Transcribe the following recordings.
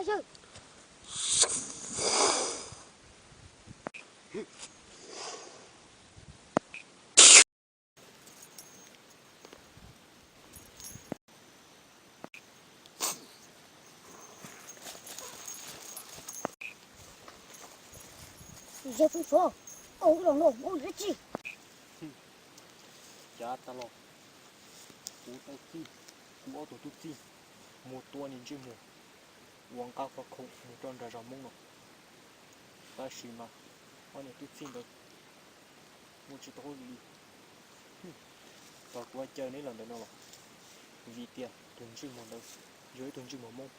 Yawg. Yawg Phooj Tsuab, koj ua li no ua vim dab tsi? Cav tag los, kuv tau txib kuv ob tug tub txib mus tua niag ntsej muag uas nqa qhov khoom mus rau nram zos Hmoob no. Tab sis mas ob niag tub txib ntawd ua tsis tau hauj lwm li. Tau kuv caw neb los ntawm no los vim tias tus ntsej muag ntawd yog ib tug ntsej muag Hmoob.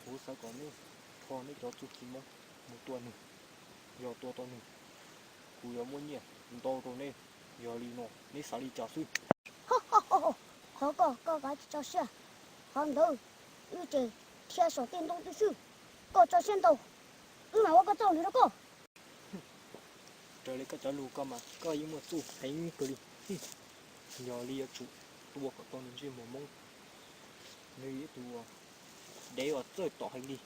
Kuv xav kom neb kho neb cov txuj ci Hmoob mus tua nws. Yog tua tau nws, kuv yuav muab nyiaj ntau rau neb. Yog li no neb xav li cas xwb? Qhov koj, koj kav tsij tso siab. Qhov ntawd wb ces thiab saum tej ntoo twb xwb. Koj tso siab ntau, wb mam ua koj txoj hauj lwm rau koj. Raws li koj cov lus koj mas koj yeej muaj txuj heev kawg li. Yog li yuav tsum tua kom tau nws ntsej muag Hmoob. Nws yog ib tug dev uas txawj tom heev li,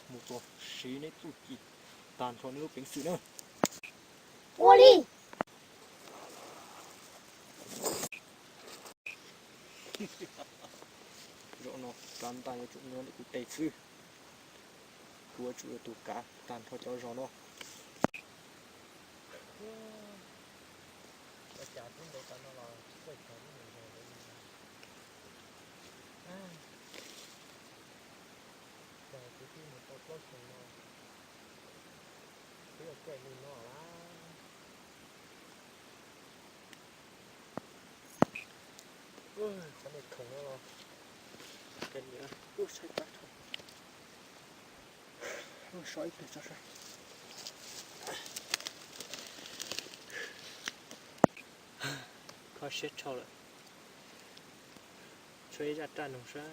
mus txog siv neb txuj ci tag nrho neb lub peev xwm na. Ua li. Zaum no rab ntaj yuav tsum nyob ntawm kuv tes xwb. Kuv yuav tsum yog tus kav tag nrho cov zos no. Cov niag khoom no los, cov niag ub, saib tab so ib pliag tso saib. Kho siab tshaj lawm. Tshuav ib zaj raj nug sab.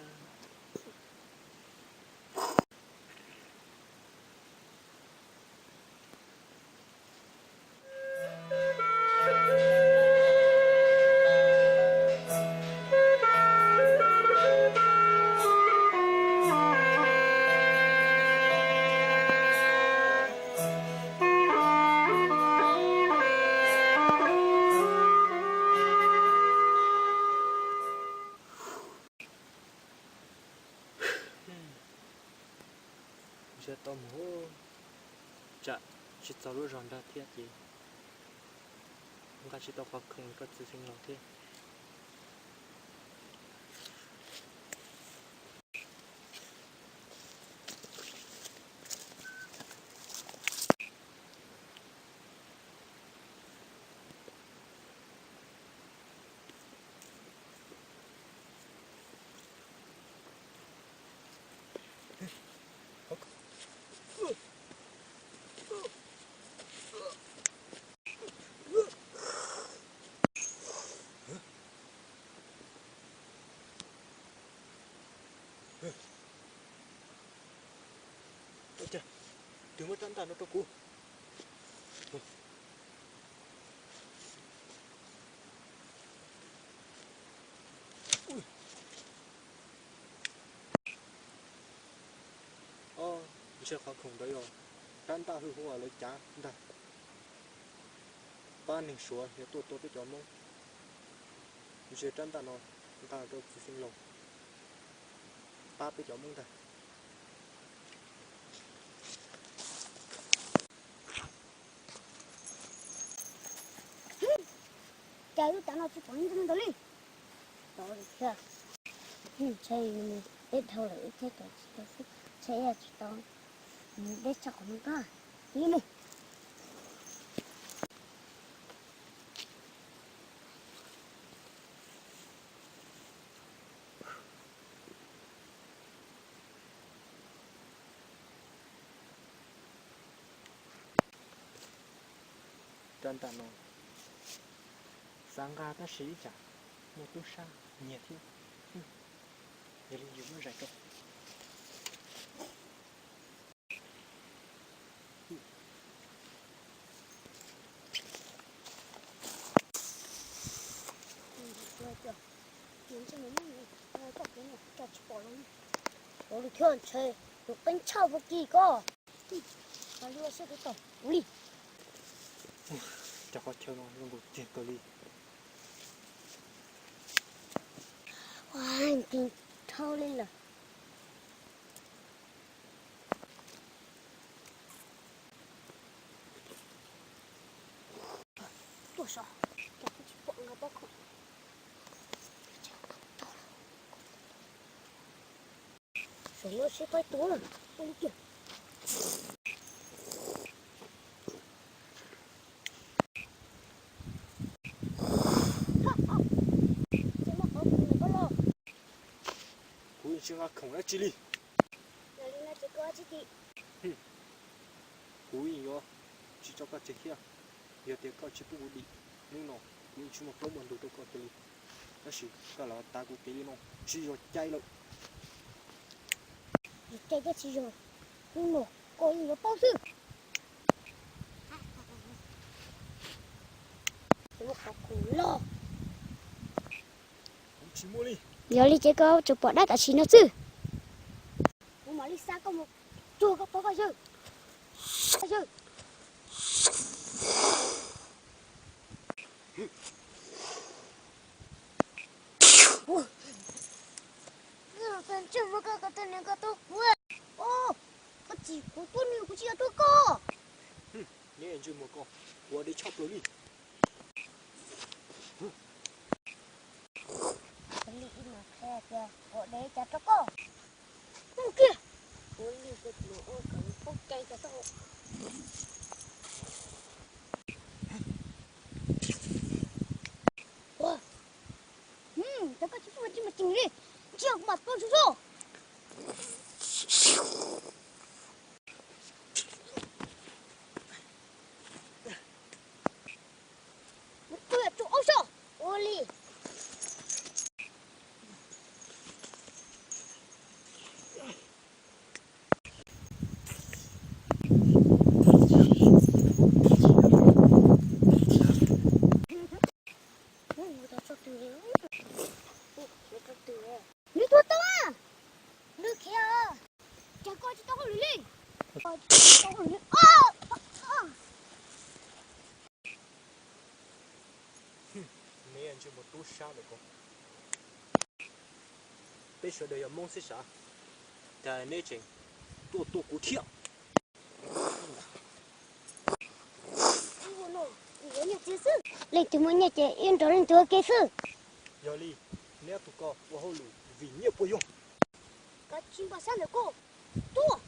Ntshe tau mus, tsam tsis txog lub zos ntag thiab ces nqa tsis tau qhov khoom rau txiv xeev laus thiab. Ua cas twb muab rab ntaj no rau kuv. Ob, ntshe qhov khoom ntawd yog rab ntaj hwj huaj lawv cav ntag. Pab neeg Suav yuav tuaj tua peb cov Hmoob, ntshe rab ntaj no nqa rau txiv xeev laus pab peb cov Hmoob ntag. Cas lub tav no tsis pom leej twg ntawd li. Tau li thiab. Ntshe mus deb dhau lawm ib thiab cas tsis tau xwb, ntshe tsis tau mus deb tshaj qhov no kag. Ib mus. Rab ntaj no xav nqa tab sis ib tsam muaj tub sab nyiag thiab. Yog li yus muab zais rau. Ua li thiab, ua li thiab, ntshe Qeeb tshaj puag kis koj. Ua li. Cov qhov chaw no zoo nkaus tiag kawg li. Ua, nkeeg dhau li lawm. Tuaj saum, cas kuv tsis pom nkaus pob khoom. Saum no seb faib tus na, ua li kiag. Kuv yeej tsis nqa khoom dab tsi li. Kuv yeej yuav tsis tso koj tseg thiab. Yog tias koj tsis pub kuv dim, hnub no kuv yeej tsis muaj plaub muaj ntug rau koj kiag li. Tab sis koj los tav kuv kev li no tsis yog cai lawm. Yog cai thiab tsis yog, hnub no koj yeej yuav paub xwb. Los, yog li ces koj tsuas pom dab tam sim no xwb. Kuv mam li xa koj mus cuag koj pog koj yawg. Koj yawg. Ntsej muag koj, koj tus niam koj tus kuv. Koj tsis, kuv tus niam kuv tsis yog tus koj. Neb ntsej muag koj, ua deb tshaj plaws li. Ua li ib mas qhia tias ua deb cas rau koj. Mus kiag. Ua li kuv tsis ua kom nws poob cai cas tau. Ua, cov koj tsis pub mas tsis mas tseem li, ntsia kuv mam poob tsuj tsuj. Kuv yog tus ua so. Ua li. Nws tuag tau, nws khiav. Cas koj tsis tau hauj lwm li? Koj tsis tau hauj lwm li. Neb ntsej muag tub sab lawm ko. Peb sawv daws yog Hmoob xwb sav, cas neb tseem tuaj tua kuv thiab? Leej twg muaj nyiaj ces wb nrog leej twg ua ke xwb. Yog li, neb ob tug ko ua hauj lwm vim nyiaj puas yog? Koj tsis npau sab ntawm koj, tuaj.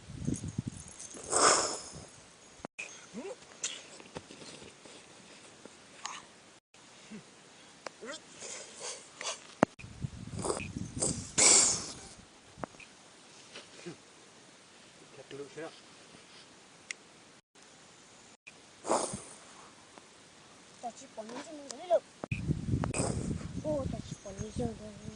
Cas tsis pom nws ntsej muag li lawm. Ua cas tsis pom nws yawg ntawd.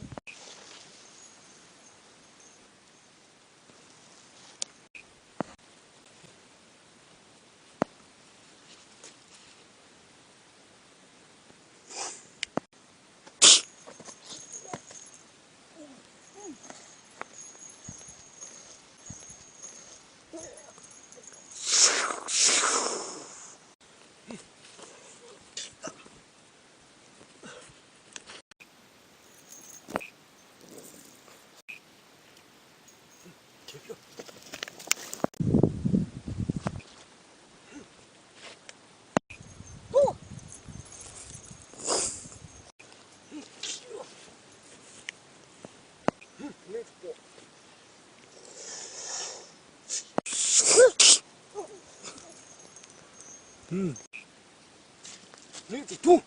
Neb tus tub.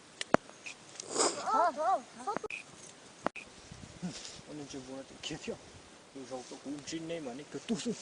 Ua neeg tsis npau no tseem khiav thiab. Lwm zaus tau kuv ntsib neb mas neb kawg tub xwb.